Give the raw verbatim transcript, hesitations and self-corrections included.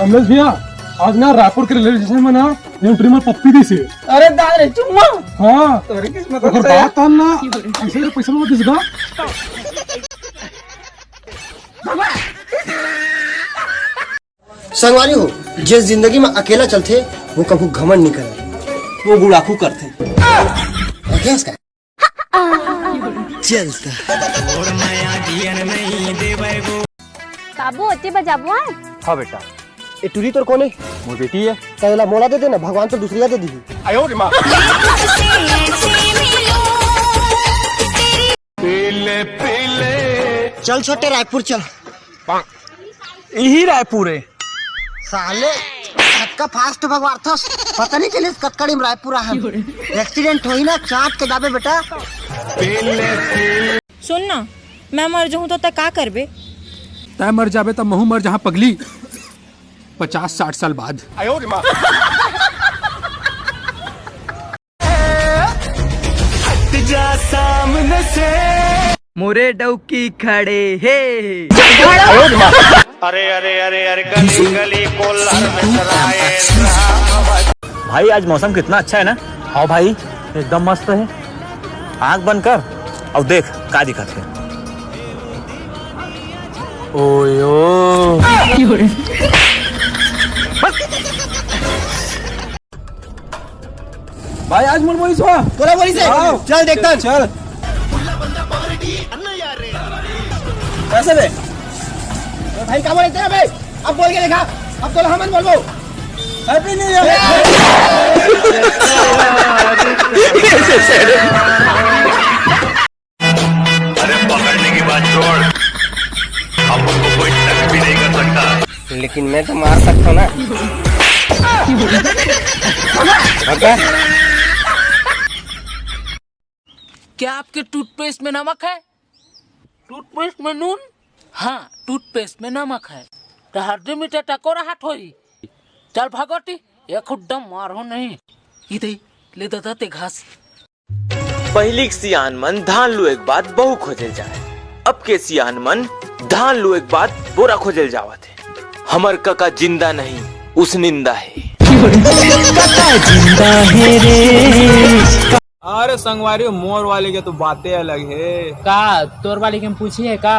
कमलेश भैया, आज ना रायपुर के रेलवे स्टेशन में ना एंट्री में पप्पी दी से। अरे दादा रे, चुम्मा। हाँ। अरे किस्मत ओकर से। बात हम ना, ऐसे रे पैसा मांगत दिस गा। संगवारी हो, जे जिंदगी में अकेला चलथे, वो कभू घमंड नहीं करे। वो गुड़ाखू करथे। अभ्यास का। चलता। बाबू, ओती बजाबो आय? हाँ बेटा, ये टूरी तोर कोन हे? मोर बेटी हे। त एला मोला दे देना, भगवान तो दूसरिया दे दीही। चल छोटे, रायपुर चल। इही रायपुर हे। साले, कतका फास्ट भगवार्थस, पता नहीं चलिस कतका टाइम रायपुर आए हम। एक्सीडेंट होही ना, चाट के जाबे बेटा। सुन ना, मैं मर जाहूं तो तै का करबे? तै मर जाबे त महू मर जहां पगली, पचास साठ साल बाद। हट जा सामने से। मोरे डौकी खड़े हे। अरे अरे अरे अरे, गली गली कोलर में चराए। भाई, आज मौसम कितना अच्छा है ना। हाँ भाई, एकदम मस्त है। आंख बंद कर और देख का दिखत है। ओयो। भाई, आज मोर बोलिस हो। तोला बोलिस हे? आओ। चल देखथन। चल। कैसे बे? भाई, का बोले तेरा बे? अब बोल के देखा। अब तोला हमन बोलबो। Happy new year. अरे पकड़ने की बात छोड़, अब उनको कोई टच भी नहीं कर सकता। लेकिन मैं तो मार सकता हूँ ना। क्या आपके टूथपेस्ट में नमक है? टूथपेस्ट में नून? हाँ, टूथपेस्ट में नमक है। तो हरदी मिर्चा टकोरा हाथ होई। चल भागोटी, ये खुड्डा मारो नहीं। इधे ले दादा ते घास। पहिली के सियान मन धान लुए के बाद बहू खोजे जाए, अब के सियान मन धान लुए के बाद बोरा खोजे जावत हे। हमर कका जिंदा नहीं, उसनिंदा हे। अरे संगवारी, मोर वाली के तो बातें अलग हे। का तोर वाली के हम पूछी है का?